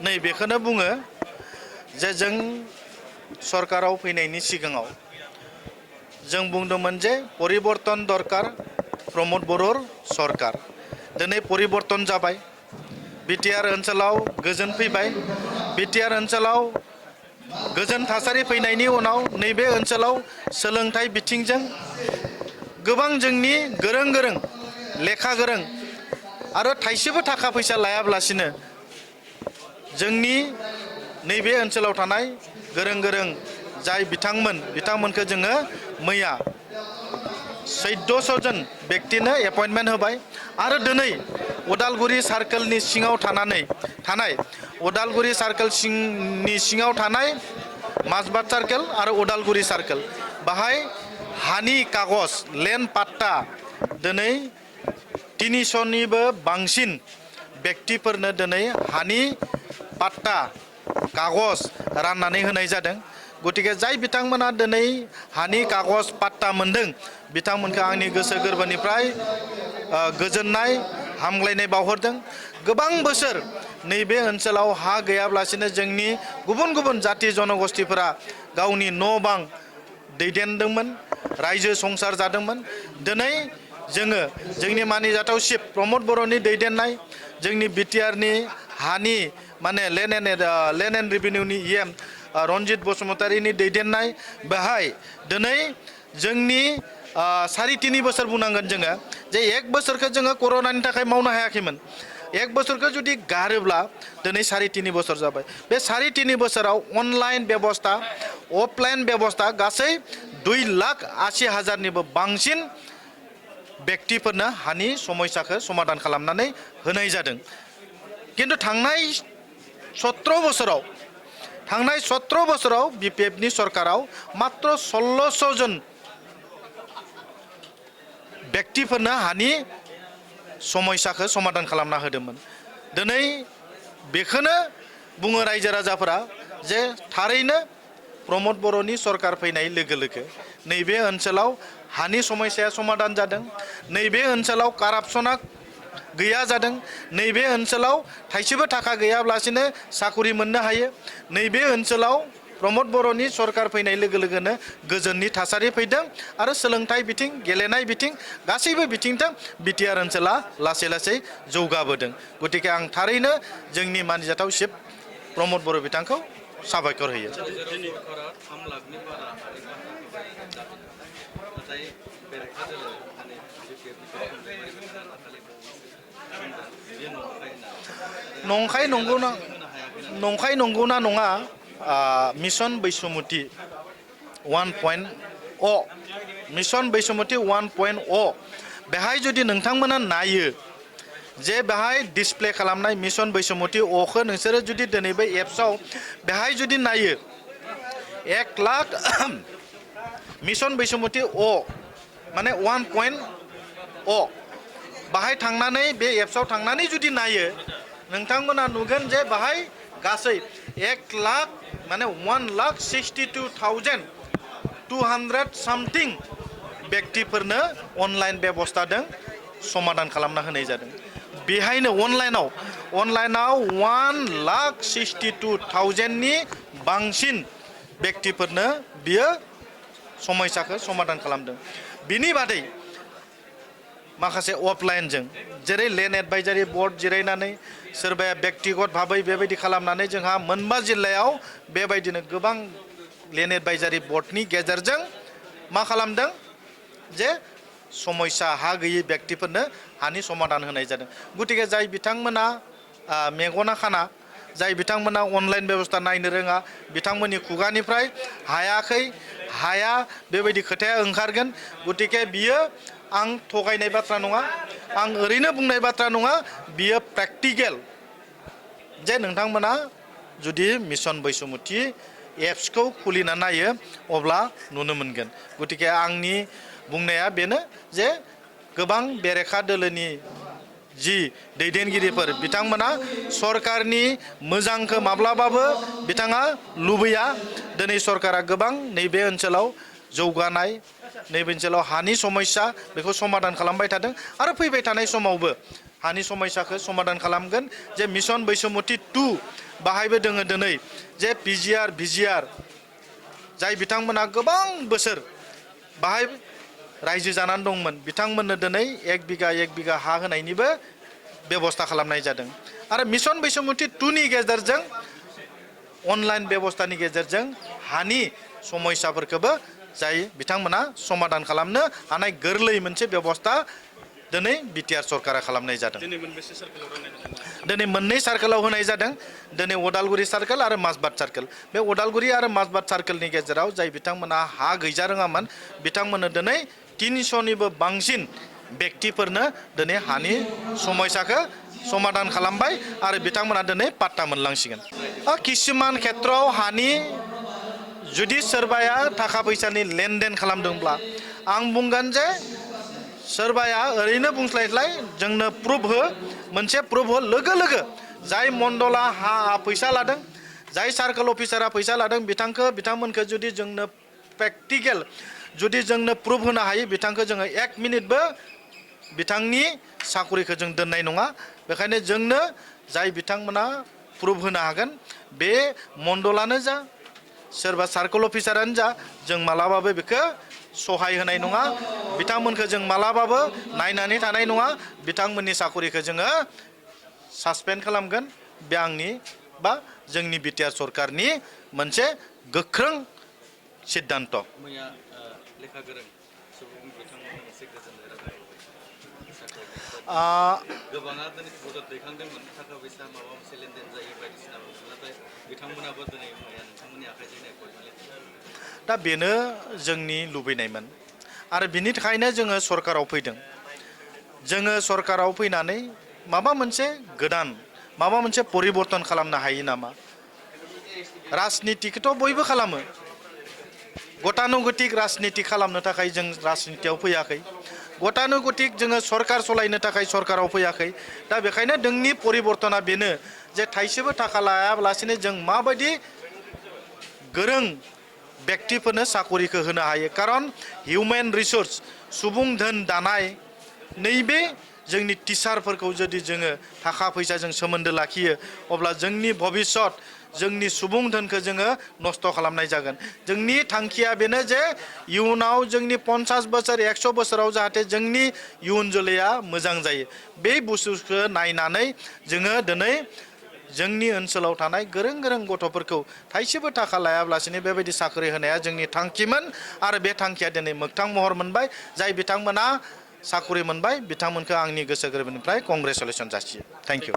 नै बेखौनो बुङो जे जों सरकाराव फैनायनि सिगाङाव जों बुंदोंमोन जे परिबर्तन दरकार प्रमद बर'र सरकार दिनै परिबर्तन जाबाय बिटिआर ओनसोलाव गोजोन फैबाय बिटिआर ओनसोलाव गोजोन थासारि फैनायनि उनाव नैबे ओनसोलाव सोलोंथाइ बिथिंजों गोबां जोंनि गोरों गोरों लेखा गोरों आरो थाइसेबो थाखा फैसा लायाब्लासिनो जोंनि नैबे ओनसोलाव थानाय गोरों गोरों जाय बिथांमोनखौ जोङो मैया 1400 जन व्यक्तिनो एपइन्टमेन्ट होबाय आरो दिनै उदालगुरि सार्कोलनि सिङाव थानाय उदालगुरि सार्कोल सिङाव थानाय माजबाद सार्कोल आरो उदालगुरि सार्कोल बाहाय हानि कागज लेन्ड पाट्टा दिनै 300निबो बांसिन व्यक्तिफोरनो दिनै हानि पाट्टा कागज राननानै होनाय जादों गतिके जाय बिथांमोना दिनै हानि कागज पाट्टा मोनदों बिथांमोनखौ आंनि गोसो गोरबोनिफ्राय गोजोननाय हामग्लायनाय बावहरदों गोबां बोसोर नैबे ओनसोलाव हा गैयाब्लासिनो जोंनि गुबुन गुबुन जाति जनगोष्ठीफोरा गावनि न' बां दैदेनदोंमोन रायजो संसार जादोंमोन दिनै जोङो जोंनि मानिजाथाव चिफ प्रमद बर'नि दैदेननाय जोंनि बिटिआरनि हानि माने लेन्ड एन्ड रेभिनिउनि इएम रन्जित बसुमतारीनि दैदेननाय बेहाय दिनै जोंनि 3.5 बोसोर बुंनांगोन जोङो जे 1 बोसोरखौ जोङो कर'नानि थाखाय मावनो हायाखैमोन 1 बोसोरखौ जुदि गारोब्ला दिनै 3.5 बोसोर जाबाय बे 3.5 बोसोराव अनलाइन बेबस्था अफलाइन बेबस्था गासै 2,80,000निबो बांसिन व्यक्तिफोरनो हानि समस्याखौ समाधान खालामनानै होनाय जादों किन्तु थांनाय 17 बोसोराव बिपिएफनि सरकाराव मात्र 1600 जन व्यक्तिफोरनो हानि समस्याखौ समाधान खालामना होदोंमोन दिनै बेखौनो बुङो रायजो राजाफोरा जे थारैनो प्रमद बर'नि सरकार फैनाय लोगो लोगो नैबे ओनसोलाव हानि समस्याया समाधान जादों नैबे ओनसोलाव कारापसना गैया जादों नैबे ओनसोलाव थाइसेबो थाखा गैयाब्लासिनो साकरि मोननो हायो नैबे ओनसोलाव प्रमद बर'नि सरकार फैनाय लोगो लोगोनो गोजोननि थासारि फैदों आरो सोलोंथाइ बिथिं गेलेनाय बिथिं गासैबो बिथिंजों बिटिआर ओनसोला लासै लासै जौगाबोदों गतिके आं थारैनो जोंनि मानिजाथाव चिफ प्रमद बर' बिथांखौ साबायखर होयो नंखाय नंगौना नङा मिशन बैसुमुति 1.0 मिशन बैसुमुति 1.0 बेहाय जुदि नोंथांमोना नायो जे बेहाय डिसप्ले खालामनाय मिशन बैसुमुति अखौ नोंसोरो जुदि दिनै बे एप्सआव बेहाय जुदि नायो 1 लाख मिशन बैसुमुति अ माने 1.0 बाहाय थांनानै बे एप्सआव थांनानै जुदि नायो नोंथांमोना नुगोन जे बाहाय गासै 1 लाख माने 1,62,200 सामथिं व्यक्तिफोरनो अनलाइन बेबस्थाजों समाधान खालामना होनाय जादों बेहायनो अनलाइनाव 1,62,200नि बांसिन व्यक्तिफोरनो बियो समस्याखौ समाधान खालामदों बिनि बादै माखासे अफलाइनजों जेरै लेन्ड एडभाइजारि बर्ड जिरायनानै सोरबाया व्यक्तिगत भाबै बेबायदि खालामनानै जोंहा मोनबा जिल्लायाव बेबायदिनो गोबां लेन्ड एडभाइजारि बर्डनि गेजेरजों मा खालामदों जे समस्या हा गैयै व्यक्तिफोरनो हानि समाधान होनाय जादों गतिके जाय बिथांमोना मेगना खाना जाय बिथांमोना अनलाइन बेबस्था नायनो रोङा बिथांमोननि खुगानिफ्राय हाया बेबायदि खोथाया ओंखारगोन गतिके बियो आं थगायनाय बाथ्रा नङा आं ओरैनो बुंनाय बाथ्रा नङा बियो प्रेक्टिकेल जे नोंथांमोना जुदि मिशन बैसुमुति एप्सखौ खुलिना नायो अब्ला नुनो मोनगोन गतिके आंनि बुंनाया बेनो जे गोबां बेरेखा दोलोनि जि दैदेनगिरिफोर बिथांमोना सरकारनि मोजांखौ माब्लाबाबो बिथाङा लुबैया दिनै सरकारा गोबां नैबे ओनसोलाव जौगानाय नैबे ओनसोलाव हानि समस्या बेखौ समाधान खालामबाय थादों आरो फैबाय थानाय समावबो हानि समस्याखौ समाधान खालामगोन जे मिशन बैसोमुथि 2 बाहायबो दोङो दिनै जे पिजिआर भिजिआर जाय बिथांमोना गोबां बोसोर बाहाय रायजो जानानै दंमोन बिथांमोननो दिनै 1 बिगा हा होनायनिबो बेबस्था खालामनाय जादों आरो मिशन बैसोमुथि 2 नि गेजेरजों अनलाइन बेबस्थानि गेजेरजों हानि समस्याफोरखौबो जाय बिथांमोना समाधान खालामनो हानाय गोरलै मोनसे बेबस्था दिनै बिटिआर सरकारा खालामनाय जादों दिनै मोननै सार्केलाव होनाय जादों दिनै उदालगुरि सार्केल आरो माजबाद सार्केल बे उदालगुरि आरो माजबाद सार्केलनि गेजेराव जाय बिथांमोना हा गैजा रोङामोन बिथांमोननो दिनै 300निबो बांसिन व्यक्तिफोरनो दिनै हानि समस्याखौ समाधान खालामबाय आरो बिथांमोना दिनै पाट्टा मोनलांसिगोन किसुमान खेत्रआव हानि जुदि सोरबाया थाखा फैसानि लेनदेन खालामदोंब्ला आं बुंगोन जे सोरबाया ओरैनो बुंस्लायस्लाय जोंनो प्रुफ हो मोनसे प्रुफ हो लोगो लोगो जाय मण्डला हा फैसा लादों जाय सार्केल अफिसारा फैसा लादों बिथांमोनखौ जुदि जोंनो प्रेक्टिकेल जुदि जोंनो प्रुफ होनो हायो बिथांखौ जोङो 1 मिनिटबो बिथांनि साखरिखौ जों दोननाय नङा बेखायनो जोंनो जाय बिथांमोना प्रुफ होनो हागोन बे मण्डलानो जा सोरबा सार्केल अफिसारानो जा जों मालाबाबो बेखौ सहाय होनाय नङा बिथांमोनखौ जों मालाबाबो नायनानै थानाय नङा बिथांमोननि साखरिखौ जोङो सासपेन्ड खालामगोन बे आंनि बा जोंनि बिटिआर सरकारनि मोनसे गोख्रों सिद्धांत मैया लेखा गोरों सुबुं बिथांमोननो मोनसे गोजोननाय रादाब गोबाङा दिनै मदद दैखांदोंमोन थाखा फैसा माबा मोनसे लेनदेन जायो बायदिसिना नाथाय बिथांमोनाबो दिनै मैया नोंथांमोननि आखाइजों दा बेनो जोंनि लुबैनायमोन आरो बिनि थाखायनो जोङो सरकाराव फैदों जोङो सरकाराव फैनानै माबा मोनसे गोदान माबा मोनसे परिबर्तन खालामनो हायो नामा राजनितिखौथ' बयबो खालामो गतानुगतिक राजनिति खालामनो थाखाय जों राजनितियाव फैयाखै गतानुगतिक जोङो सरकार सलायनो थाखाय सरकाराव फैयाखै दा बेखायनो जोंनि परिबर्तना बेनो जे थाइसेबो थाखा लायालासेनो जों माबायदि गोरों व्यक्तिफोरनो साखरिखौ होनो हायो कारन हिउमेन रिसोर्स सुबुं धोन दानाय नैबे जोंनि टिचारफोरखौ जुदि जोङो थाखा फैसाजों सोमोन्दो लाखियो अब्ला जोंनि भबिष्यत जोंनि सुबुं धोनखौ जोङो नस्थ' खालामनाय जागोन जोंनि थांखिया बेनो जे इयुनाव जोंनि 50 बोसोर 100 बोसोराव जाहाथे जोंनि इयुन जोलैया मोजां जायो बे बुस्थुखौ नायनानै जोङो दिनै जोंनि ओनसोलाव थानाय गोरों गोरों गथ'फोरखौ थाइसेबो थाखा लायाब्लासिनो बेबायदि साख्रि होनाया जोंनि थांखिमोन आरो बे थांखिया दिनै मोगथां महर मोनबाय जाय बिथांमोना साख्रि मोनबाय बिथांमोनखौ आंनि गोसो गोरबोनिफ्राय कंग्रेसुलेसन जासियो थेंक इउ